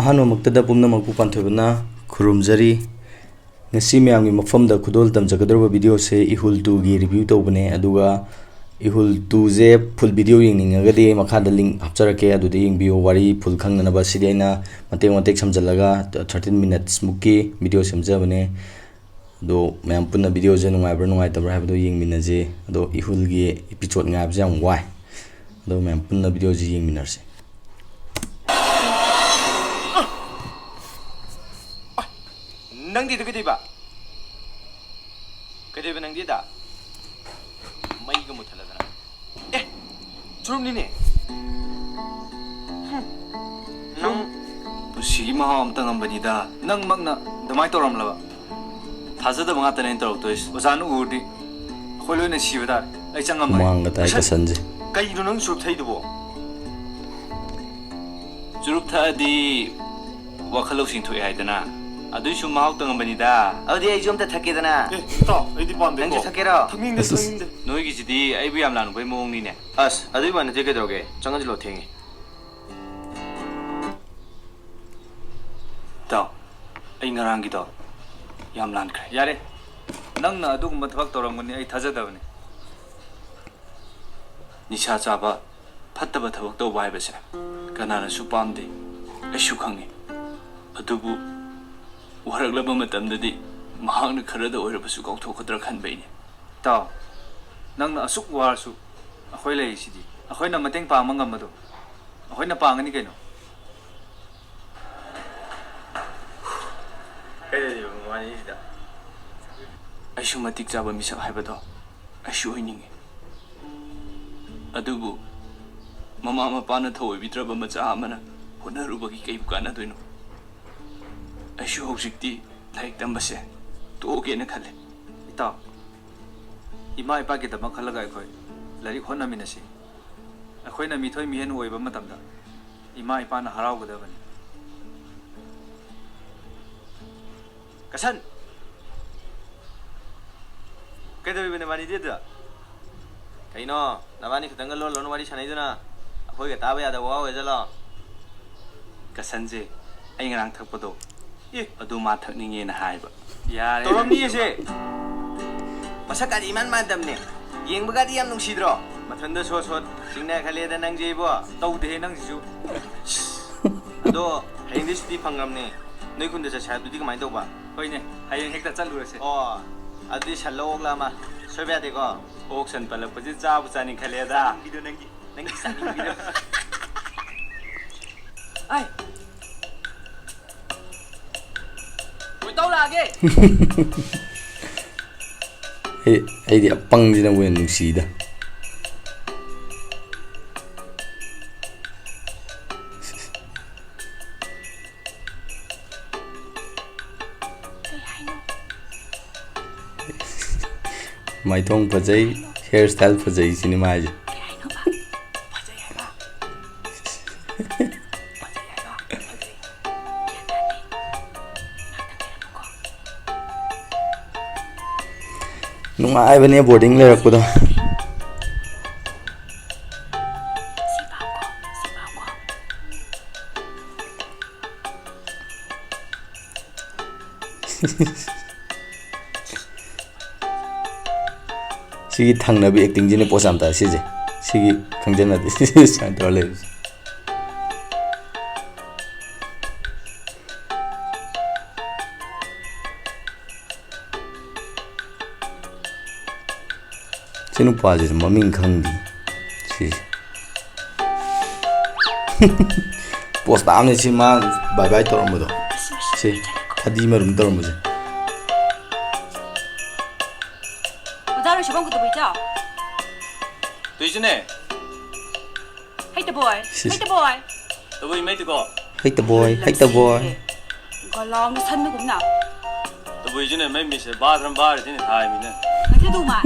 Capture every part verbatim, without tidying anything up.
ꯑꯍꯥꯟꯕꯃꯛꯇꯗ ꯄꯨꯝꯅꯃꯛꯄꯨ ꯄꯥꯟꯊꯣꯏꯕꯅ ꯈꯨꯔꯨꯝꯖꯔꯤ꯫ ꯉꯁꯤ ꯃꯌꯥꯝꯒꯤ ꯃꯐꯝꯗ ꯈꯨꯗꯣꯜ ꯇꯝꯖꯒꯗꯧꯔꯤꯕ video ꯁꯦ ꯏꯍꯨꯜ two ꯒꯤ review ꯇꯧꯕꯅꯦ, ꯑꯗꯨꯒ ꯏꯍꯨꯜ two ꯁꯦ full video ꯌꯦꯡꯅꯤꯡꯉꯒꯗꯤ ꯃꯈꯥꯗ link ꯍꯥꯞꯆꯔꯛꯀꯦ, ꯑꯗꯨꯗ ꯌꯦꯡꯕꯤꯌꯨ꯫ ꯋꯥꯔꯤ full ꯈꯪꯅꯅꯕ ꯁꯤꯗꯤ ꯑꯩꯅ ꯃꯇꯦꯛ ꯃꯇꯦꯛ ꯁꯝꯖꯜꯂꯒ thirteen minutes ꯃꯨꯛꯀꯤ video ꯁꯦꯝꯖꯕꯅꯦ꯫ ꯑꯗꯣ ꯃꯌꯥꯝ ꯄꯨꯟꯅ video ꯁꯦ ꯅꯨꯡꯉꯥꯏꯕ꯭ꯔꯥ ꯅꯨꯡꯉꯥꯏꯇꯕ꯭ꯔꯥ ꯍꯥꯏꯕꯗꯣ ꯌꯦꯡꯃꯤꯟꯅꯁꯦ꯫ ꯑꯗꯣ ꯏꯍꯨꯜꯒꯤ episode ꯉꯥꯏꯕꯁꯦ ꯌꯥꯝ ꯋꯥꯏ꯫ ꯑꯗꯣ ꯃꯌꯥꯝ ꯄꯨꯟꯅ video ꯁꯦ ꯌꯦꯡꯃꯤꯟꯅꯔꯁꯦ꯫ ꯅꯪꯗꯤ ꯑꯗꯨ ꯀꯩꯗꯧꯕ? ꯀꯩꯗꯧꯕ ꯅꯪꯗꯤ ꯑꯗ? ꯃꯩꯒ ꯃꯨꯠꯊꯠꯂꯗꯅ꯫ ꯑꯦ, ꯆꯨꯔꯨꯞꯅꯤꯅꯦ꯫ ꯍꯨꯝ꯫ ꯅꯪ ꯄꯨꯟꯁꯤꯒꯤ ꯃꯍꯥꯎ ꯑꯃ ꯇꯪꯉꯝꯕꯅꯤꯗ꯫ ꯅꯪꯃꯛꯅ ꯑꯗꯨꯃꯥꯏꯅ ꯇꯧꯔꯝꯂꯕ? ꯊꯥꯖꯗꯕ ꯉꯥꯛꯇꯅꯦ ꯑꯩꯅ ꯇꯧꯔꯛꯇꯣꯏꯁꯦ꯫ ꯑꯣꯖꯥꯅ ꯎꯔꯗꯤ ꯑꯩꯈꯣꯏ ꯂꯣꯏꯅ ꯁꯤꯕ ꯇꯥꯔꯦ꯫ ꯑꯩ ꯆꯪꯉꯝꯃꯒꯦ꯫ ꯍꯨꯃꯥꯡꯒ ꯇꯥꯏ ꯀꯁꯟ-, ꯀꯁꯟꯁꯦ꯫ ꯀꯩꯅꯣ ꯅꯪ ꯆꯨꯔꯨꯞ ꯊꯛꯏꯗꯨꯕꯣ? ꯆꯨꯔꯨꯞ ꯊꯛꯑꯗꯤ ꯋꯥꯈꯜ ꯂꯧꯁꯤꯡ ꯊꯣꯛꯑꯦ ꯍꯥꯏꯗꯅ꯫ ꯑꯗꯨꯏꯁꯨ ꯃꯍꯥꯎ ꯇꯪꯉꯝꯕꯅꯤꯗ꯫ ꯑꯗꯨꯗꯤ ꯑꯩꯁꯨ ꯑꯝꯇ ꯊꯛꯀꯦꯗꯅ꯫ ꯑꯦ, ꯏꯇꯥꯎ, ꯑꯩꯗꯤ ꯄꯥꯝꯗꯦꯀꯣ꯫ ꯅꯪꯁꯨ ꯊꯛꯀꯦꯔꯣ? ꯊꯛꯅꯤꯡꯗꯦ, ꯑꯁ, ꯑꯁ꯫ ꯊꯛꯅꯤꯡꯗꯦ꯫ ꯅꯣꯏꯒꯤꯁꯤꯗꯤ ꯑꯩꯕꯨ ꯌꯥꯝ ꯂꯥꯟꯅꯕꯩ ꯃꯑꯣꯡꯅꯤꯅꯦ꯫ ꯑꯁ, ꯑꯗꯨꯏ ꯋꯥ ꯅꯠꯇꯦ, ꯀꯩꯗꯧꯔꯒꯦ? ꯆꯪꯍꯟꯁꯤꯜꯂꯣ, ꯊꯦꯡꯉꯦ꯫ ꯏꯇꯥꯎ, ꯑꯩ ꯉꯔꯥꯡꯒꯤꯗꯣ ꯌꯥꯝ ꯂꯥꯟꯈ꯭ꯔꯦ꯫ ꯌꯥꯔꯦ, ꯅꯪꯅ ꯑꯗꯨꯒꯨꯝꯕ ꯊꯕꯛ ꯇꯧꯔꯝꯒꯅꯤ ꯑꯩ ꯊꯥꯖꯗꯕꯅꯤ꯫ ꯅꯤꯁꯥ ꯆꯥꯕ, ꯐꯠꯇꯕ ꯊꯕꯛ ꯇꯧꯕ ꯍꯥꯏꯕꯁꯦ ꯀꯅꯥꯅꯁꯨ ꯄꯥꯝꯗꯦ, ꯑꯩꯁꯨ ꯈꯪꯉꯤ꯫ ꯑꯗꯨꯕꯨ ꯋꯥꯔꯛꯂꯕ ꯃꯇꯝꯗꯗꯤ ꯃꯍꯥꯛꯅ ꯈꯔꯗ ꯑꯣꯏꯔꯕꯁꯨ ꯀꯥꯎꯊꯣꯛꯀꯗ꯭ꯔꯥ ꯈꯟꯕꯩꯅꯤ꯫ ꯏꯇꯥꯎ, ꯅꯪꯅ ꯑꯁꯨꯛ ꯋꯥꯔꯁꯨ ꯑꯩꯈꯣꯏ ꯂꯩꯔꯤꯁꯤꯗꯤ꯫ ꯑꯩꯈꯣꯏꯅ ꯃꯇꯦꯡ ꯄꯥꯡꯕ ꯉꯝꯕꯗꯣ ꯑꯩꯈꯣꯏꯅ ꯄꯥꯡꯒꯅꯤ ꯀꯩꯅꯣ꯫ ꯀꯩꯗꯧꯔꯤꯕ ꯃꯕꯥꯅꯤꯁꯤꯗ? ꯑꯩꯁꯨ ꯃꯇꯤꯛ ꯆꯥꯕ ꯃꯤꯁꯛ ꯍꯥꯏꯕꯗꯣ ꯑꯩꯁꯨ ꯑꯣꯏꯅꯤꯡꯉꯤ꯫ ꯑꯗꯨꯕꯨ ꯃꯃꯥ ꯃꯄꯥꯅ ꯊꯧꯑꯣꯏꯕꯤꯗ꯭ꯔꯕ ꯃꯆꯥ ꯑꯃꯅ ꯍꯣꯠꯅꯔꯨꯕꯒꯤ ꯀꯩꯕꯨ ꯀꯥꯟꯅꯗꯣꯏꯅꯣ? ꯑꯩꯁꯨ ꯍꯧꯖꯤꯛꯇꯤ ꯂꯥꯏꯔꯤꯛ ꯇꯝꯕꯁꯦ ꯇꯣꯛꯑꯒꯦꯅ ꯈꯜꯂꯦ꯫ ꯏꯇꯥꯎ, ꯏꯃꯥ ꯏꯄꯥꯒꯤꯗꯃꯛ ꯈꯜꯂꯒ ꯑꯩꯈꯣꯏ ꯂꯥꯏꯔꯤꯛ ꯍꯣꯠꯅꯃꯤꯟꯅꯁꯤ꯫ ꯑꯩꯈꯣꯏꯅ ꯃꯤꯊꯣꯏ ꯃꯤꯍꯦꯟ ꯑꯣꯏꯕ ꯃꯇꯝꯗ ꯏꯃꯥ ꯏꯄꯥꯅ ꯍꯔꯥꯎꯒꯗꯕꯅꯤ꯫ ꯀꯁꯟ! ꯀꯩꯗꯧꯔꯤꯕ ꯅꯕꯥꯅꯤꯗꯤ ꯑꯗꯨꯗ? ꯀꯩꯅꯣ, ꯅꯕꯥꯅꯤ ꯈꯛꯇꯪꯒ ꯂꯣꯟ ꯂꯣꯟ ꯋꯥꯔꯤ ꯁꯥꯟꯅꯩꯗꯨꯅ? ꯑꯩꯈꯣꯏꯒ ꯇꯥꯕ ꯌꯥꯗꯕ ꯋꯥ ꯑꯣꯏꯖꯥꯠꯂꯣ? ꯀꯁꯟꯁꯦ, ꯑꯩ ꯉꯔꯥꯡ ꯊꯛꯄꯗꯣ, ꯑꯦ, ꯑꯗꯨ ꯃꯥ ꯊꯛꯅꯤꯡꯉꯦꯅ ꯍꯥꯏꯕ꯫ ꯌꯥꯔꯦ꯫ ꯇꯧꯔꯝꯅꯤ ꯑꯁꯦ꯫ ꯃꯁꯛꯀꯗꯤ ꯏꯃꯥꯟ ꯃꯥꯟꯗꯕꯅꯦ꯫ ꯌꯦꯡꯕꯒꯗꯤ ꯌꯥꯝ ꯅꯨꯡꯁꯤꯗ꯭ꯔꯣ? ꯃꯊꯟꯗ ꯁꯣꯠ ꯁꯣꯠ ꯆꯤꯡꯅ ꯈꯜꯂꯦꯗ ꯅꯪꯁꯦ ꯏꯕꯣ꯫ ꯇꯧꯗꯦꯍꯦ ꯅꯪꯁꯤꯁꯨ꯫ ꯑꯗꯣ ꯍꯌꯦꯡꯗꯤ ꯁꯨꯇꯤ ꯐꯪꯉꯝꯅꯦ꯫ ꯅꯣꯏ ꯈꯨꯟꯗ ꯆꯠꯁꯦ ꯍꯥꯏꯕꯗꯨꯗꯤ ꯀꯃꯥꯏꯅ ꯇꯧꯕ? ꯍꯣꯏꯅꯦ, ꯍꯌꯦꯡ ꯍꯦꯛꯇ ꯆꯠꯂꯨꯔꯁꯦ꯫ ꯑꯣ, ꯑꯗꯨꯗꯤ ꯁꯟ ꯂꯧ ꯑꯣꯛꯂ ꯑꯃ ꯁꯣꯏꯕ ꯌꯥꯗꯦꯀꯣ꯫ ꯑꯣꯛ ꯁꯟ ꯄꯜꯂꯛꯄꯁꯤ ꯆꯥꯕꯨ ꯆꯥꯅꯤꯡꯈꯠꯂꯦꯗ꯫ ꯆꯥꯅꯤꯡꯕꯤꯗꯣ ꯅꯪꯒꯤ, ꯅꯪꯒꯤ ꯆꯥꯅꯤꯡꯕꯤꯗꯣ꯫ ꯑꯩ꯫ ꯀꯣꯏꯇꯧ ꯂꯥꯛꯑꯒꯦ꯫ ꯑꯩ, ꯑꯩꯗꯤ ꯑꯄꯪꯁꯤꯅꯕꯨ ꯍꯦꯟꯅ ꯅꯨꯡꯁꯤꯗ꯫ ꯀꯩ ꯍꯥꯏꯅꯣ? ꯃꯥꯏꯊꯣꯡ ꯐꯖꯩ, hair style ꯐꯖꯩ ꯁꯤꯅꯦꯃꯥ ꯍꯥꯏꯁꯦ꯫ ꯀꯩ ꯍꯥꯏꯅꯣꯕ? ꯐꯖꯩ ꯍꯥꯏꯕ? ꯐꯖꯩ ꯍꯥꯏꯕ? ꯐꯖꯩ꯫ ꯒ꯭ꯌꯥꯟ ꯇꯥꯗꯦ꯫ ꯉꯥꯛꯇꯪ ꯂꯩꯔꯝꯃꯨꯀꯣ꯫ ꯅꯨꯡꯉꯥꯏꯕꯅꯦ boarding ꯂꯩꯔꯛꯄꯗꯣ꯫ ꯁꯤ ꯄꯥꯎꯀꯣ, ꯁꯤ ꯄꯥꯎꯀꯣ꯫ ꯁꯤꯒꯤ ꯊꯪꯅꯕꯤ acting ꯁꯤꯅꯦ ꯄꯣꯁ ꯌꯥꯝ ꯇꯥꯏ ꯁꯤꯁꯦ꯫ ꯁꯤꯒꯤ ꯈꯪꯖꯟꯅꯗꯦ꯫ ꯁꯨꯃꯥꯏꯅ ꯇꯧꯔ ꯂꯩꯕꯁꯦ꯫ ꯁꯤ ꯅꯨꯄꯥꯁꯤꯁꯨ ꯃꯃꯤꯡ ꯈꯪꯗꯦ꯫ ꯁꯤꯁꯦ꯫ ꯄꯣꯁ ꯇꯥꯕꯅꯦ ꯁꯤ ꯃꯥ bye bye ꯇꯧꯔꯝꯕꯗꯣ꯫ ꯁꯤ ꯐꯗꯤ ꯃꯔꯨꯝ ꯇꯧꯔꯝꯕꯁꯦ꯫ ꯑꯣꯖꯥ ꯔꯣꯏꯁꯕꯝ ꯀꯩꯗꯧꯕꯩ ꯆꯥ? ꯇꯨꯏꯁꯤꯅꯦ꯫ ꯍꯩꯇ ꯕꯣꯏ, ꯁꯤꯁ꯫ ꯍꯩꯇ ꯕꯣꯏ꯫ ꯇꯕꯨꯏ ꯃꯩꯇꯀꯣ꯫ ꯍꯩꯇ ꯕꯣꯏ, ꯍꯩꯇ ꯕꯣꯏ꯫ ꯒꯂꯥꯎꯅ ꯁꯟꯕꯒꯨꯝꯅ꯫ ꯇꯕꯨꯏꯁꯤꯅ ꯃꯩ ꯃꯤꯁꯦ ꯕꯥꯊꯔꯨꯝ ꯕꯥꯔꯤꯁꯤꯅ ꯊꯥꯏꯃꯤꯅ꯫ ꯃꯊꯦꯗꯨꯃ꯫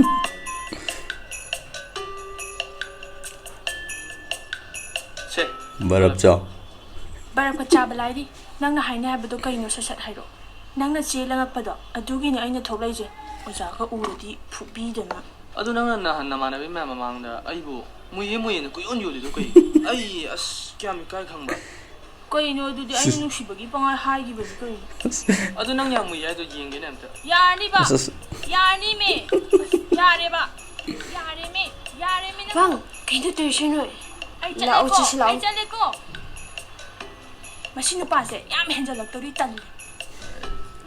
ꯁꯦ꯫ ꯕꯔꯞ ꯆꯥꯎ꯫ ꯕꯔꯞꯀ ꯆꯥꯕ ꯂꯥꯏꯔꯤ꯫ ꯅꯪꯅ ꯍꯥꯏꯅꯤ ꯍꯥꯏꯕꯗꯣ ꯀꯩꯅꯣ ꯁꯠ ꯁꯠ ꯍꯥꯏꯔꯛꯑꯣ꯫ ꯅꯪꯅ ꯆꯦ ꯂꯪꯉꯛꯄꯗꯣ ꯑꯗꯨꯒꯤꯅꯦ ꯑꯩꯅ ꯊꯣꯛꯂꯛꯏꯁꯦ꯫ ꯑꯣꯖꯥꯒ ꯎꯔꯗꯤ ꯐꯨꯕꯤꯗꯅ꯫ ꯑꯗꯨ ꯅꯪꯅ ꯅꯍꯥꯟ ꯅꯃꯥꯟꯅꯕꯤ ꯃꯌꯥꯝ ꯃꯃꯥꯡꯗ ꯑꯩꯕꯨ ꯃꯨꯏꯌꯦ ꯃꯨꯏꯌꯦꯅ ꯀꯨꯏꯌꯣꯟ ꯌꯣꯜꯂꯤꯗꯣ ꯀꯩꯒꯤꯅꯣ? ꯑꯩ ꯑꯁ ꯀꯌꯥꯝ ꯏꯀꯥꯏ ꯈꯪꯕ꯭ꯔꯥ? ꯀꯩꯅꯣ ꯑꯗꯨꯗꯤ? ꯑꯩꯅ ꯅꯨꯡꯁꯤꯕꯒꯤ ꯄꯪꯍꯥꯏ ꯍꯥꯏꯈꯤꯕꯅꯤ ꯀꯩꯅꯣ꯫ ꯑꯗꯨ ꯅꯪ ꯌꯥꯝ ꯃꯨꯏ ꯍꯥꯏꯗꯣ ꯌꯦꯡꯒꯦꯅꯦ ꯑꯝꯇ꯫ ꯌꯥꯔꯅꯤꯕ꯫ ꯑꯁ, ꯑꯁ꯫ ꯌꯥꯔꯅꯤꯃꯤ꯫ ꯑꯁ, ꯌꯥꯔꯦꯕ꯫ ꯌꯥꯔꯦꯃꯤ꯫ ꯌꯥꯔꯦꯃꯤ ꯅꯪ꯫ ꯋꯥꯡ, ꯀꯩꯅꯣ ꯇꯧꯔꯤꯁꯦ ꯅꯣꯏ? ꯑꯩ ꯂꯥꯛꯑꯣ, ꯆꯠꯂꯦꯀꯣ꯫ ꯆꯠꯁꯤ ꯂꯥꯛꯑꯣ꯫ ꯑꯩ ꯆꯠꯂꯦꯀꯣ꯫ ꯃꯁꯤ ꯅꯨꯄꯥꯁꯦ ꯌꯥꯝ ꯍꯦꯟꯖꯜꯂꯛꯇꯧꯔꯤ, ꯇꯜꯂꯤ꯫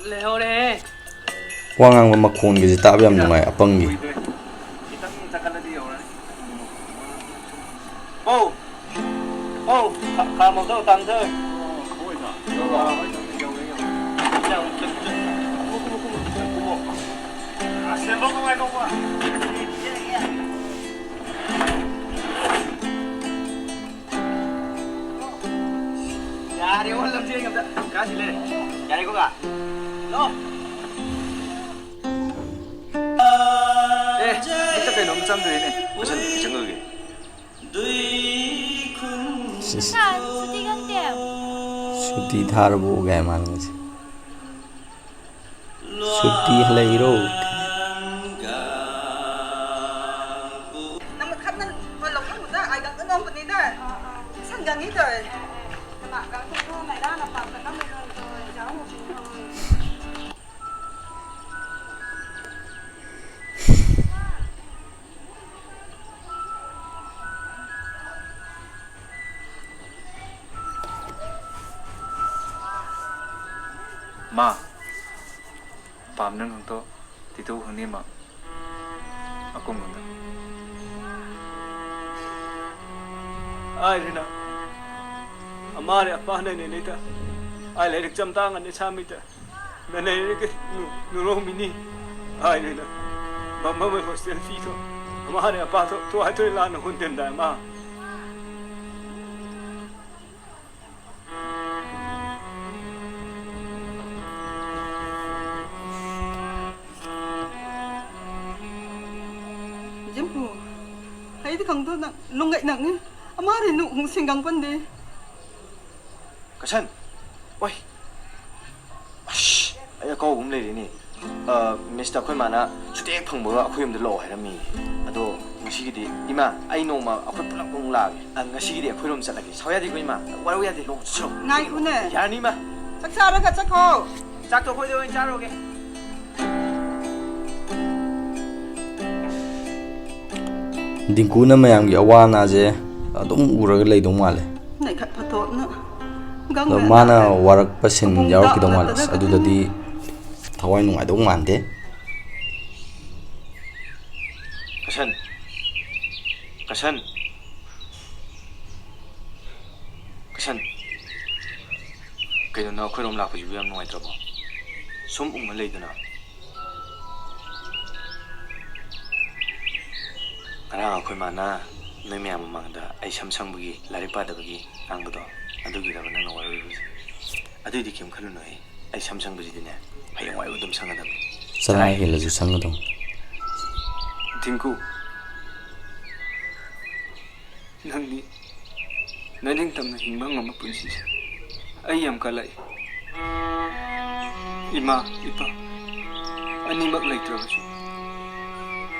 ꯂꯩꯍꯧꯔꯦꯍꯦ꯫ ꯋꯥ ꯉꯥꯡꯕ ꯃꯈꯣꯟꯒꯁꯦ ꯇꯥꯕ ꯌꯥꯝ ꯅꯨꯡꯉꯥꯏ, ꯑꯄꯪꯒꯤ꯫ ꯀꯨꯏꯗ꯭ꯔꯦ꯫ ꯈꯤꯇꯪ ꯆꯠꯈꯠꯂꯗꯤ ꯌꯧꯔꯅꯤ꯫ ꯑꯧ! ꯑꯧ! ꯈꯥ-, ꯈꯥꯝꯃꯣ, ꯇꯥꯟꯊꯧ꯫ ꯑꯣ, ꯍꯣꯏ, ꯁꯥꯔ꯫ ꯌꯧꯔꯦ, ꯌꯧꯔꯦ, ꯌꯧꯔꯦ꯫ ꯀꯨꯝꯃꯣ, ꯀꯨꯝꯃꯣ, ꯀꯨꯝꯃꯣ, ꯀꯨꯝꯃꯣ꯫ ꯑꯁ, ꯂꯦꯝꯕꯧ ꯀꯃꯥꯏ ꯇꯧꯕ? ꯌꯥꯔꯦ, ꯋꯥ ꯂꯝꯖꯦꯟ ꯑꯝꯇ ꯀꯥꯁꯤ ꯂꯩꯔꯦ꯫ ꯌꯥꯔꯦꯀꯣ, ꯀꯥ? ꯂꯥꯛꯑꯣ꯫ ꯑꯦ, ꯃꯤꯠꯇ ꯀꯩꯅꯣꯝ ꯆꯪꯗ꯭ꯔꯦꯅꯦ꯫ ꯀꯣꯏꯁꯟ ꯆꯪꯉꯒꯦ꯫ ꯁꯤꯁ꯫ ꯁꯥꯔ, ꯁꯨꯇꯤ ꯈꯪꯗꯦ꯫ ꯁꯨꯇꯤ ꯊꯥꯔꯕꯣ ꯀꯥꯏ ꯃꯥꯅ ꯉꯁꯤ꯫ ꯁꯨꯇꯤ ꯍꯜꯂꯛꯏꯔꯣ? ꯅꯪꯅ ꯈꯠꯅ ꯂꯧꯅꯕꯗ ꯑꯥꯏꯒ ꯉꯝꯕꯅꯤꯗ꯫ ꯁꯟꯒꯪꯉꯤꯗ꯫ ꯀꯅꯥꯒ ꯈꯠꯅ ꯃꯩꯔꯥꯅ ꯄꯥꯝꯗ ꯅꯪꯒꯤꯗꯣ ꯌꯥꯎꯅ ꯃꯥ, ꯄꯥꯝꯅ ꯉꯥꯡꯊꯣꯛ, ꯇꯤꯇꯨ ꯈꯪꯅꯤ ꯃꯥ꯫ ꯑꯀꯨꯝꯕꯗ꯫ ꯑꯥꯏ ꯔꯤꯅꯥ, ꯑꯃꯥꯔꯦ ꯑꯄꯥꯅ ꯅꯦꯅꯦꯇ꯫ ꯑꯥꯏ ꯂꯥꯏꯔꯤꯛ ꯆꯝꯇꯥꯡ ꯑꯅꯤ ꯁꯥꯃꯤꯇ꯫ ꯅꯅꯦ ꯅꯨ-, ꯅꯨꯔꯣꯃꯤꯅꯤ꯫ ꯑꯥꯏ ꯔꯤꯅꯥ, ꯃꯃ ꯃꯣꯏ ꯍꯣꯁꯇꯦꯜ ꯐꯤꯗꯣ꯫ ꯑꯃꯥꯔꯦ ꯑꯄꯥꯗꯣ, ꯇꯣ ꯑꯥꯏ ꯇꯣꯏ ꯂꯥꯟꯅ ꯍꯨꯟꯗꯦꯟꯗꯥꯏ ꯃꯥ꯫ ꯖꯤꯝꯄꯨ, ꯑꯩꯗꯤ ꯈꯪꯗꯣ ꯅꯪ ꯂꯨꯡꯒꯩ ꯅꯪꯅꯤ꯫ ꯑꯃꯥꯔꯤ ꯅꯨ ꯍꯨꯡ ꯁꯤꯡꯒꯪ ꯄꯟꯗꯦ꯫ ꯀꯁꯟ, ꯑꯣꯏ꯫ ꯑꯁ, ꯑꯩ ꯑꯀꯥꯎꯕ ꯑꯃ ꯂꯩꯔꯤꯅꯦ꯫ ꯑ, ꯃꯤꯁꯇ ꯑꯩꯈꯣꯏ ꯃꯥꯅ ꯁꯨꯇꯤ ꯍꯦꯛ ꯐꯪꯕꯒ ꯑꯩꯈꯣꯏ ꯌꯨꯝꯗ ꯂꯥꯛꯑꯣ ꯍꯥꯏꯔꯝꯃꯤ꯫ ꯑꯗꯣ ꯉꯁꯤꯒꯤꯗꯤ ꯏꯃꯥ, ꯑꯩ ꯅꯣꯡꯃ ꯑꯩꯈꯣꯏ ꯄꯨꯂꯞ ꯑꯃꯨꯛ ꯂꯥꯛꯑꯒꯦ꯫ ꯑ, ꯉꯁꯤꯒꯤꯗꯤ ꯑꯩꯈꯣꯏꯔꯣꯝ ꯆꯠꯂꯒꯦ꯫ ꯁꯥꯎ ꯌꯥꯗꯦꯀꯣ ꯏꯃꯥ? ꯋꯥꯔꯧ ꯌꯥꯗꯦ꯫ ꯂꯣꯛ ꯆꯠꯁꯤꯔꯣ? ꯉꯥꯏꯈꯣꯅꯦ꯫ ꯌꯥꯔꯅꯤ ꯏꯃꯥ꯫ ꯆꯥꯛ ꯆꯥꯔꯒ ꯆꯠꯈꯣ꯫ ꯆꯥꯛꯇꯣ ꯑꯩꯈꯣꯏꯗ ꯑꯣꯏꯅ ꯆꯥꯔꯨꯔꯒꯦ꯫ ꯗꯤꯡꯀꯨꯅ ꯃꯌꯥꯝꯒꯤ ꯑꯋꯥ ꯑꯅꯥꯁꯦ ꯑꯗꯨꯝ ꯎꯔꯒ ꯂꯩꯗꯧ ꯃꯥꯜꯂꯦ꯫ ꯅꯩꯈꯠ ꯐꯠꯇꯣꯛꯅ ꯑꯗꯣ ꯒꯪ ꯃꯥꯅ ꯋꯥꯔꯛꯄ ꯁꯤꯟ ꯌꯥꯎꯔꯛꯈꯤꯗꯧ ꯃꯥꯜꯂꯦ꯫ ꯑꯁ, ꯑꯗꯨꯗꯗꯤ ꯊꯋꯥꯏ ꯅꯨꯡꯉꯥꯏꯗꯧ ꯃꯥꯟꯗꯦ꯫ ꯀꯁꯟ꯫ ꯀꯁꯟ꯫ ꯀꯁꯟ꯫ ꯀꯩꯅꯣ, ꯅꯪ ꯑꯩꯈꯣꯏꯔꯣꯝ ꯂꯥꯛꯄꯁꯤꯕꯨ ꯌꯥꯝ ꯅꯨꯡꯉꯥꯏꯇ꯭ꯔꯕꯣ? ꯁꯨꯝ ꯎꯪꯉ ꯂꯩꯗꯨꯅ꯫ ꯉꯔꯥꯡ ꯑꯩꯈꯣꯏ ꯃꯥꯅ ꯅꯣꯏ ꯃꯌꯥꯝ ꯃꯃꯥꯡꯗ ꯑꯩ ꯁꯝ ꯁꯪꯕꯒꯤ, ꯂꯥꯏꯔꯤꯛ ꯄꯥꯗꯕꯒꯤ ꯉꯥꯡꯕꯗꯣ, ꯑꯗꯨꯒꯤꯔꯕ ꯅꯪꯅ ꯋꯥꯔꯧꯔꯤꯕꯁꯦ? ꯑꯗꯨꯏꯗꯤ ꯀꯩꯝ ꯈꯜꯂꯨꯅꯨꯍꯦ, ꯑꯩ ꯁꯝ ꯁꯪꯕꯁꯤꯗꯤꯅꯦ, ꯍꯌꯦꯡꯋꯥꯏ ꯑꯗꯨꯝ ꯁꯪꯒꯗꯕꯅꯤ꯫ ꯆꯔꯥ ꯍꯦꯜꯂꯁꯨ ꯁꯪꯒꯗꯧꯅꯤ꯫ ꯗꯤꯡꯀꯨ, ꯅꯪꯗꯤ ꯅꯅꯤꯡꯇꯝꯅ ꯍꯤꯡꯕ ꯉꯝꯕ ꯄꯨꯟꯁꯤꯁꯦ ꯑꯩ ꯌꯥꯝ ꯀꯜꯂꯛꯏ꯫ ꯏꯃꯥ, ꯏꯄꯥ ꯑꯅꯤꯃꯛ ꯂꯩꯇ꯭ꯔꯕꯁꯨ,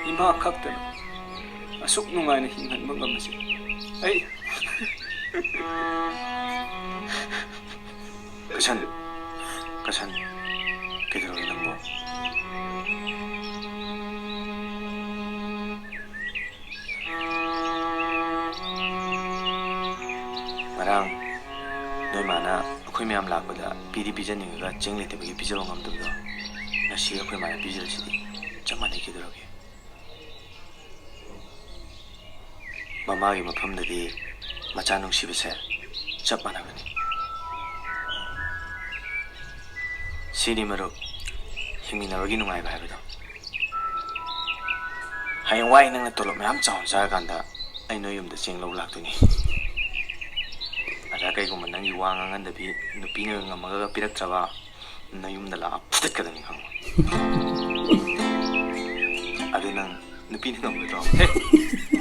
ꯏꯃꯥ ꯈꯛꯇꯅ ꯑꯁꯨꯛ ꯅꯨꯡꯉꯥꯏꯅ ꯍꯤꯡꯍꯟꯕ ꯉꯝꯕꯁꯦ ꯑꯩ ꯀꯁꯟ, ꯀꯁꯟ, ꯀꯩꯗꯧꯔꯒꯦ ꯅꯪꯕꯣ? ꯉꯔꯥꯡ ꯅꯣꯏ ꯃꯥꯅ ꯑꯩꯈꯣꯏ ꯃꯌꯥꯝ ꯂꯥꯛꯄꯗ ꯄꯤꯗꯤ ꯄꯤꯖꯅꯤꯡꯉꯒ ꯆꯦꯡ ꯂꯩꯇꯕꯒꯤ ꯄꯤꯖꯕ ꯉꯝꯗꯕꯗꯣ, ꯉꯁꯤ ꯑꯩꯈꯣꯏ ꯃꯥꯅ ꯄꯤꯖꯔꯤꯁꯤꯗꯤ ꯆꯞ ꯃꯥꯟꯅꯩ꯫ ꯀꯩꯗꯧꯔꯒꯦ? ꯃꯃꯥꯒꯤ ꯃꯐꯝꯗꯗꯤ ꯃꯆꯥ ꯅꯨꯡꯁꯤꯕꯁꯦ ꯆꯞ ꯃꯥꯟꯅꯕꯅꯤ꯫ ꯁꯤꯅꯤ ꯃꯔꯨꯞ, ꯍꯤꯡꯃꯤꯟꯅꯕꯒꯤ ꯅꯨꯡꯉꯥꯏꯕ ꯍꯥꯏꯕꯗꯣ꯫ ꯍꯌꯦꯡꯋꯥꯏ ꯅꯪꯅ ꯇꯣꯂꯣꯞ ꯃꯌꯥꯝ ꯆꯥꯎꯅ ꯆꯥꯔꯀꯥꯟꯗ ꯑꯩ ꯅꯣꯏ ꯌꯨꯝꯗ ꯆꯦꯡ ꯂꯧ ꯂꯥꯛꯇꯣꯏꯅꯤ꯫ ꯑꯗ ꯀꯩꯒꯨꯝꯕ ꯅꯪꯒꯤ ꯋꯥ ꯉꯥꯡꯍꯟꯗꯕꯤ ꯅꯨꯄꯤꯅꯒ ꯉꯝꯃꯒ ꯄꯤꯔꯛꯇ꯭ꯔꯕ, ꯅꯌꯨꯝꯗ ꯂꯥꯛꯑ ꯐꯨꯗꯠꯀꯗꯕꯅꯤ, ꯈꯪꯉꯕ? ꯑꯗꯨ ꯅꯪ ꯅꯨꯄꯤꯅ ꯉꯝꯒꯗ꯭ꯔꯣ? ꯍꯦ,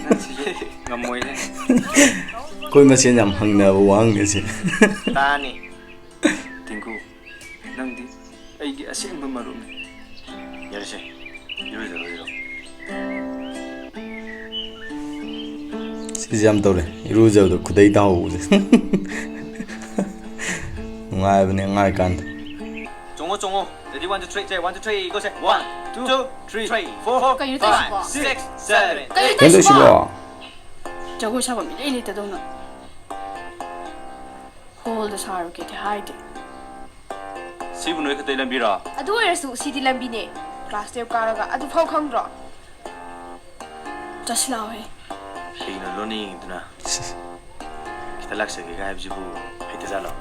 ꯅꯪ ꯁꯤꯁꯨ ꯉꯝꯃꯣꯏꯍꯦ꯫ ꯑꯩꯈꯣꯏ ꯃꯁꯦꯟ ꯌꯥꯝ ꯍꯪꯅꯕ ꯋꯥꯍꯪꯅꯦ ꯁꯤ꯫ ꯇꯥꯅꯤ꯫ ꯇꯤꯡꯀꯨ, ꯅꯪꯗꯤ ꯑꯩꯒꯤ ꯑꯁꯦꯡꯕ ꯃꯔꯨꯞꯅꯤ꯫ ꯌꯥꯔꯦꯁꯦ, ꯏꯔꯨꯖꯔꯣ, ꯏꯔꯨꯖꯔꯣ꯫ ꯁꯤꯁꯦ ꯌꯥꯝ ꯇꯧꯔꯦ, ꯏꯔꯨꯖꯕꯗꯣ ꯈꯨꯗꯩ ꯇꯥꯍꯧꯕꯁꯦ꯫ ꯅꯨꯡꯉꯥꯏꯕꯅꯦ ꯑꯉꯥꯡ ꯑꯣꯏꯔꯤꯀꯥꯟꯗ꯫ ꯆꯣꯡꯉꯣ, ꯆꯣꯡꯉꯣ꯫ Ready, one, two, three, say, one, two, three, go, say. One, two, three, four, ꯀꯩꯅꯣ five, ꯇꯧꯔꯤꯁꯤꯕꯣ? Six, seven, ꯀꯩꯅꯣ eight. ꯀꯩꯅꯣ ꯇꯧꯔꯤꯁꯤꯕꯣ? ꯇꯧꯔꯤꯁꯤꯕꯣ? ꯖꯒꯣꯏ ꯁꯥꯐꯝ ꯏꯂꯩ ꯂꯩꯇꯗꯧꯅ꯫ ꯍꯣꯜꯗ ꯁꯥꯔꯨꯒꯦꯗꯤ ꯍꯥꯏꯗꯦ꯫ ꯁꯤꯕꯨ ꯅꯣꯏ ꯈꯛꯇꯒꯤ ꯂꯝꯕꯤꯔꯣ? ꯑꯗꯨ ꯑꯣꯏꯔꯁꯨ ꯁꯤꯗꯤ ꯂꯝꯕꯤꯅꯦ꯫ Class twelve ꯀꯥꯔꯒ ꯑꯗꯨ ꯐꯥꯎ ꯈꯪꯗ꯭ꯔꯣ? ꯆꯠꯁꯤ ꯂꯥꯛꯑꯣꯍꯦ꯫ ꯀꯩꯒꯤꯅꯣ ꯂꯣꯟꯅ ꯌꯦꯡꯉꯤꯗꯨꯅ? ꯈꯤꯇ ꯂꯥꯛꯆꯒꯦꯒ ꯍꯥꯏꯕꯁꯤꯕꯨ ꯍꯩꯇꯖꯥꯠꯂꯣ?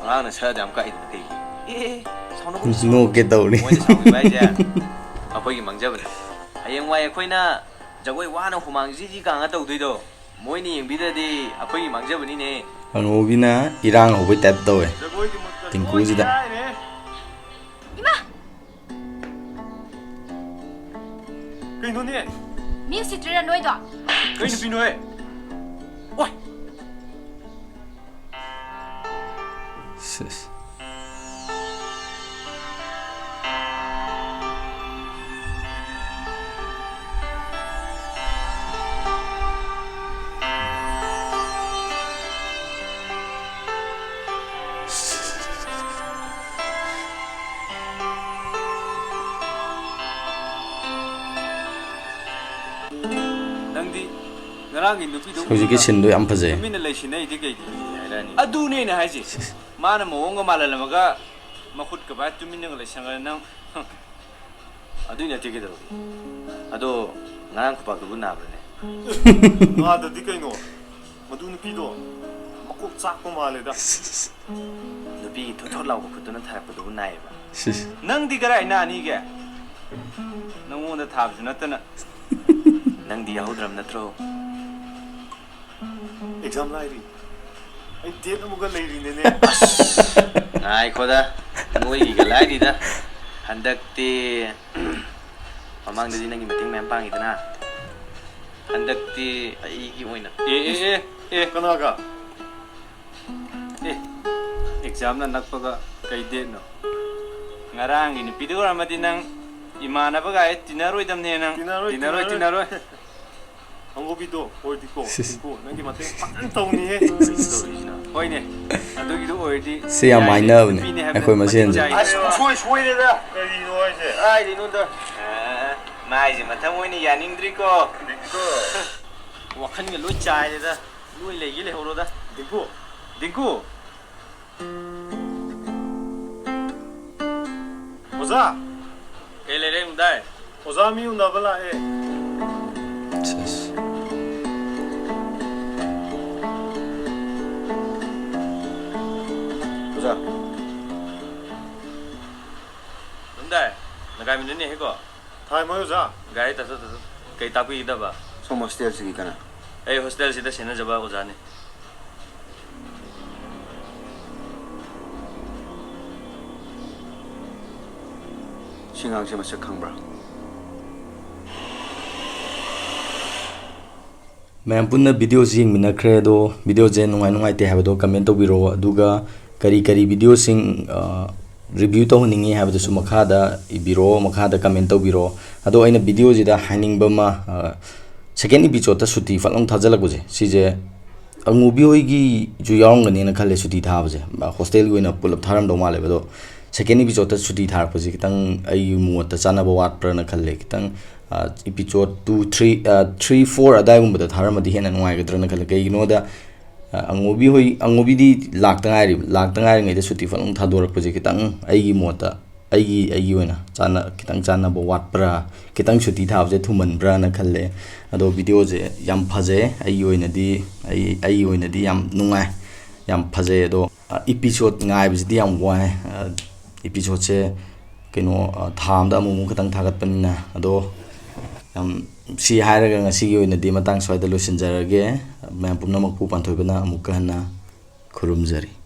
ꯑꯉꯥꯡꯅ ꯁꯛꯑꯗ ꯌꯥꯝ ꯀꯛꯏꯗꯨꯅ ꯀꯩꯒꯤ? ꯑꯦ, ꯑꯦ, ꯁꯥꯎꯅꯒꯨꯝꯁꯤ꯫ ꯅꯣꯛꯀꯦ ꯇꯧꯔꯤ꯫ ꯃꯣꯏꯅ ꯁꯥꯎꯈꯤꯕ ꯍꯥꯏꯁꯦ ꯑꯩꯈꯣꯏꯒꯤ ꯃꯥꯡꯖꯕꯅꯤ꯫ ꯍꯌꯦꯡꯋꯥꯏ ꯑꯩꯈꯣꯏꯅ ꯖꯒꯣꯏ ꯋꯥꯅ ꯍꯨꯃꯥꯡ ꯖꯤ ꯖꯤ ꯀꯥꯡꯉ ꯇꯧꯗꯣꯏꯗꯣ ꯃꯣꯏꯅ ꯌꯦꯡꯕꯤꯗ꯭ꯔꯗꯤ ꯑꯩꯈꯣꯏꯒꯤ ꯃꯥꯡꯖꯕꯅꯤꯅꯦ꯫ ꯑꯉꯧꯕꯤꯅ ꯏꯔꯥꯡ ꯍꯧꯕꯩ ꯇꯥꯏꯞ ꯇꯧꯋꯦ꯫ ꯖꯒꯣꯏꯒꯤ ꯃꯍꯨꯠꯇ ꯇꯤꯡꯀꯨꯁꯤꯗ꯫ ꯂꯣꯏ ꯍꯥꯏꯔꯦ꯫ ꯏꯃꯥ! ꯀꯩꯅꯣꯅꯦ? ꯃꯤ ꯎꯁꯤꯠꯇ꯭ꯔꯤꯔꯥ ꯅꯣꯏꯗꯣ? ꯀꯩ ꯅꯨꯄꯤꯅꯣꯍꯦ? ꯋꯥꯏ! ꯁꯤꯁ꯫ ꯅꯪꯗꯤ ꯉꯔꯥꯡꯒꯤ ꯅꯨꯄꯤꯗꯣ ꯍꯧꯖꯤꯛꯀꯤ ꯎꯔꯒ ꯁꯤꯟꯗꯣ ꯌꯥꯝ ꯐꯖꯩ꯫ ꯇꯨꯃꯤꯟꯅ ꯂꯩꯁꯤꯟꯅꯩꯗꯤ ꯀꯩꯒꯤ? ꯑꯗꯨꯅꯦ ꯑꯩꯅ ꯍꯥꯏꯁꯦ꯫ ꯁꯤꯁ꯫ ꯃꯥꯅ ꯃꯑꯣꯡꯒ ꯃꯥꯜꯍꯜꯂꯝꯃꯒ ꯃꯈꯨꯠꯀ ꯄꯥꯏꯔ ꯇꯨꯃꯤꯟꯅꯒ ꯂꯩꯁꯟꯈ꯭ꯔꯦ ꯅꯪ꯫ ꯑꯗꯨꯏ ꯅꯠꯇꯦ ꯀꯩꯗꯧꯔꯒꯦ? ꯑꯗꯣ ꯉꯔꯥꯡ ꯈꯨꯄꯥꯛꯇꯨꯕꯨ ꯅꯥꯕ꯭ꯔꯅꯦ? ꯅꯥꯗꯗꯤ ꯀꯩꯅꯣ? ꯃꯗꯨ ꯅꯨꯄꯤꯗꯣ ꯃꯀꯣꯛ ꯆꯥꯛꯄ ꯃꯥꯜꯂꯦꯗ꯫ ꯅꯨꯄꯤꯒꯤ ꯊꯣꯠ ꯊꯣꯠ ꯂꯥꯎꯕ ꯈꯨꯠꯇꯨꯅ ꯊꯥꯔꯛꯄꯗꯨꯕꯨ ꯅꯥꯏꯌꯦꯕ꯫ ꯁꯤꯁ꯫ ꯅꯪꯗꯤ ꯀꯔꯥꯏ ꯅꯥꯅꯤꯒꯦ? ꯅꯪꯉꯣꯟꯗ ꯊꯥꯕꯁꯨ ꯅꯠꯇꯅ꯫ ꯅꯪꯗꯤ ꯌꯥꯎꯍꯧꯗ꯭ꯔꯕ ꯅꯠꯇ꯭ꯔꯣ? Exam ꯂꯥꯏꯔꯤ꯫ ꯑꯩ date ꯑꯃꯒ ꯂꯩꯔꯤꯅꯦꯅꯦ꯫ ꯉꯥꯏꯈꯣꯗ, ꯅꯣꯏꯒꯤꯒ ꯂꯥꯏꯔꯤꯗ꯫ ꯍꯟꯗꯛꯇꯤ ꯃꯃꯥꯡꯗꯗꯤ ꯅꯪꯒꯤ ꯃꯇꯦꯡ ꯃꯌꯥꯝ ꯄꯥꯡꯉꯤꯗꯅ, ꯍꯟꯗꯛꯇꯤ ꯑꯩꯒꯤ ꯑꯣꯏꯅ꯫ ꯑꯦ, ꯑꯦ, ꯑꯦ, ꯑꯦ꯫ ꯀꯅꯥꯒ? ꯑꯦ, examꯅ ꯅꯛꯄꯒ ꯀꯩ dateꯅꯣ? ꯉꯔꯥꯡꯒꯤ ꯅꯨꯄꯤꯗꯨ ꯑꯣꯏꯔꯝꯃꯗꯤ ꯅꯪ ꯏꯃꯥꯟꯅꯕꯒ ꯑꯩ ꯇꯤꯟꯅꯔꯣꯏꯗꯕꯅꯦ ꯅꯪ꯫ ꯇꯤꯟꯅꯔꯣꯏ, ꯇꯤꯟꯅꯔꯣꯏ, ꯇꯤꯟꯅꯔꯣꯏ꯫ ꯇꯤꯟꯅꯔꯣꯏ꯫ ꯍꯪꯒꯣꯕꯤꯗꯣ ꯑꯣꯏꯔꯗꯤꯀꯣ, ꯁꯤꯁ꯫ ꯗꯤꯡꯀꯨ, ꯅꯪꯒꯤ ꯃꯇꯦꯡ ꯐꯖꯅ ꯇꯧꯅꯤꯍꯦ꯫ ꯍꯣꯏꯅꯦ, ꯑꯗꯨꯒꯤꯗꯣ ꯑꯣꯏꯔꯗꯤ ꯁꯤ ꯌꯥꯝ ꯌꯥꯏꯅꯦ, ꯍꯥꯏꯅꯕꯅꯦ ꯅꯨꯄꯤꯅꯦ ꯍꯥꯏꯕ ꯑꯩꯈꯣꯏ ꯅꯠꯇꯦ, ꯃꯁꯦꯟꯁꯦ꯫ ꯌꯥꯏꯅꯦ꯫ ꯑꯁ, ꯁꯣꯏ ꯁꯣꯏꯔꯦꯗ꯫ ꯀꯔꯤꯅꯣ ꯍꯥꯏꯁꯦ? ꯀꯥꯏꯗꯩꯅꯣꯗ꯫ ꯑ, ꯃꯥꯏꯁꯦ ꯃꯊꯪ ꯑꯣꯏꯅ ꯌꯥꯅꯤꯡꯗ꯭ꯔꯤꯀꯣ꯫ ꯗꯤꯡꯀꯨ꯫ ꯋꯥꯈꯜꯒ ꯂꯣꯏ ꯆꯥꯏꯔꯦꯗ꯫ ꯂꯣꯏ ꯂꯩꯒꯦ ꯂꯩꯍꯧꯔꯣꯗ꯫ ꯗꯤꯡꯀꯨ, ꯗꯤꯡꯀꯨ꯫ ꯑꯣꯖꯥ! ꯀꯩ ꯂꯩꯔꯦ, ꯃꯨꯟꯗꯥꯏ? ꯑꯣꯖꯥ ꯃꯤ ꯎꯅꯕ ꯂꯥꯛꯑꯦ꯫ ꯁꯦꯁ꯫ ꯑꯣꯖꯥ꯫ ꯃꯨꯟꯗꯥꯏ, ꯅꯒꯥꯏꯃꯤꯟꯅꯅꯤ ꯍꯦꯀꯣ? ꯊꯥꯏ ꯃꯣꯏ ꯑꯣꯖꯥ꯫ ꯒꯥꯔꯤ ꯇꯥꯊꯣꯛ, ꯇꯥꯊꯣꯛ꯫ ꯀꯩ ꯇꯥꯛꯄꯤꯒꯗꯕ? ꯁꯣꯝ ꯍꯣꯁꯇꯦꯜꯁꯤꯒꯤ ꯀꯅꯥ? ꯑꯩ ꯍꯣꯁꯇꯦꯜꯁꯤꯗ ꯁꯦꯟꯅꯖꯕ ꯑꯣꯖꯥꯅꯤ꯫ ꯁꯤ ꯑꯉꯥꯡꯁꯦ ꯃꯁꯛ ꯈꯪꯕ꯭ꯔꯥ? ꯃꯌꯥꯝ ꯄꯨꯟꯅ ꯚꯤꯗꯤꯑꯣꯁꯤ ꯌꯦꯡꯃꯤꯟꯅꯈ꯭ꯔꯦ, ꯑꯗꯣ ꯚꯤꯗꯤꯑꯣꯁꯦ ꯅꯨꯡꯉꯥꯏ ꯅꯨꯡꯉꯥꯏꯇꯦ ꯍꯥꯏꯕꯗꯣ ꯀꯃꯦꯟ ꯇꯧꯕꯤꯔꯛꯑꯣ, ꯑꯗꯨꯒ ꯀꯔꯤ ꯀꯔꯤ ꯚꯤꯗꯤꯑꯣꯁꯤꯡ, ꯑ, ꯔꯤꯚ꯭ꯌꯨ ꯇꯧꯍꯟꯅꯤꯡꯉꯤ ꯍꯥꯏꯕꯗꯨꯁꯨ ꯃꯈꯥꯗ ꯏꯕꯤꯔꯛꯑꯣ, ꯃꯈꯥꯗ ꯀꯃꯦꯟ ꯇꯧꯕꯤꯔꯛꯑꯣ꯫ ꯑꯗꯣ ꯑꯩꯅ ꯚꯤꯗꯤꯑꯣꯁꯤꯗ ꯍꯥꯏꯅꯤꯡꯕ ꯑꯃ, ꯑ, ꯁꯦꯀꯦꯟ ꯏꯄꯤꯁꯣꯗꯇ ꯁꯨꯇꯤ ꯐꯠ ꯂꯥꯎ ꯊꯥꯖꯤꯜꯂꯛꯄꯁꯦ, ꯁꯤꯁꯦ ꯑꯉꯨꯕꯤ ꯍꯣꯏꯒꯤꯁꯨ ꯌꯥꯎꯔꯝꯒꯅꯦꯅ ꯈꯜꯂꯦ ꯁꯨꯇꯤ ꯊꯥꯕꯁꯦ꯫ ꯍꯣꯁꯇꯦꯜꯒꯤ ꯑꯣꯏꯅ ꯄꯨꯂꯞ ꯊꯥꯔꯝꯗꯧ ꯃꯥꯜꯂꯦꯕ꯫ ꯑꯗꯣ ꯁꯦꯀꯦꯟ ꯏꯄꯤꯁꯣꯗꯇ ꯁꯨꯇꯤ ꯊꯥꯔꯛꯄꯁꯦ ꯈꯤꯇꯪ ꯑꯩꯒꯤ ꯃꯣꯠꯇ ꯆꯥꯟꯅꯕ ꯋꯥꯠꯄ꯭ꯔꯥꯅ ꯈꯜꯂꯦ꯫ ꯈꯤꯇꯪ, ꯑ, ꯏꯄꯤꯁꯣꯗ ꯇꯨ, ꯊ꯭ꯔꯤ, ꯑ, ꯊ꯭ꯔꯤ, ꯐꯣꯔ ꯑꯗꯥꯏꯒꯨꯝꯕꯗ ꯊꯥꯔꯝꯃꯗꯤ ꯍꯦꯟꯅ ꯅꯨꯡꯉꯥꯏꯒꯗ꯭ꯔꯥꯅ ꯈꯜꯂꯦ꯫ ꯀꯩꯒꯤꯅꯣꯗ, ꯑ, ꯑꯉꯨꯕꯤ ꯍꯣꯏ, ꯑꯉꯨꯕꯤꯗꯤ ꯂꯥꯛꯇ ꯉꯥꯏꯔꯤ, ꯂꯥꯛꯇ ꯉꯥꯏꯔꯤꯉꯩꯗ ꯁꯨꯇꯤ ꯐꯠ ꯂꯥꯎ ꯊꯥꯗꯣꯔꯛꯄꯁꯦ ꯈꯤꯇꯪ ꯑꯩꯒꯤ ꯃꯣꯠꯇ, ꯑꯩꯒꯤ, ꯑꯩꯒꯤ ꯑꯣꯏꯅ ꯆꯥꯟꯅ-, ꯈꯤꯇꯪ ꯆꯥꯟꯅꯕ ꯋꯥꯠꯄ꯭ꯔꯥ, ꯈꯤꯇꯪ ꯁꯨꯇꯤ ꯊꯥꯕꯁꯦ ꯊꯨꯃꯟꯕ꯭ꯔꯥꯅ ꯈꯜꯂꯦ꯫ ꯑꯗꯣ ꯚꯤꯗꯤꯑꯣꯁꯦ ꯌꯥꯝ ꯐꯖꯩ, ꯑꯩꯒꯤ ꯑꯣꯏꯅꯗꯤ, ꯑꯩ, ꯑꯩꯒꯤ ꯑꯣꯏꯅꯗꯤ ꯌꯥꯝ ꯅꯨꯡꯉꯥꯏ, ꯌꯥꯝ ꯐꯖꯩ꯫ ꯑꯗꯣ, ꯑ, ꯏꯄꯤꯁꯣꯗ ꯉꯥꯏꯕꯁꯤꯗꯤ ꯌꯥꯝ ꯋꯥꯏ꯫ ꯑ, ꯏꯄꯤꯁꯣꯗꯁꯦ ꯀꯩꯅꯣ, ꯑ, ꯊꯥ ꯑꯃꯗ ꯑꯃꯨꯛꯃꯨꯛ ꯈꯛꯇꯪ ꯊꯥꯒꯠꯄꯅꯤꯅ꯫ ꯑꯗꯣ ꯌꯥꯝ, ꯁꯤ ꯍꯥꯏꯔꯒ ꯉꯁꯤꯒꯤ ꯑꯣꯏꯅꯗꯤ ꯃꯇꯥꯡ ꯁ꯭ꯋꯥꯏꯗ ꯂꯣꯏꯁꯤꯟꯖꯔꯒꯦ꯫ ꯃꯌꯥꯝ ꯄꯨꯝꯅꯃꯛꯄꯨ ꯄꯥꯟꯊꯣꯏꯕꯅ ꯑꯃꯨꯛꯀ ꯍꯟꯅ ꯈꯨꯔꯨꯝꯖꯔꯤ꯫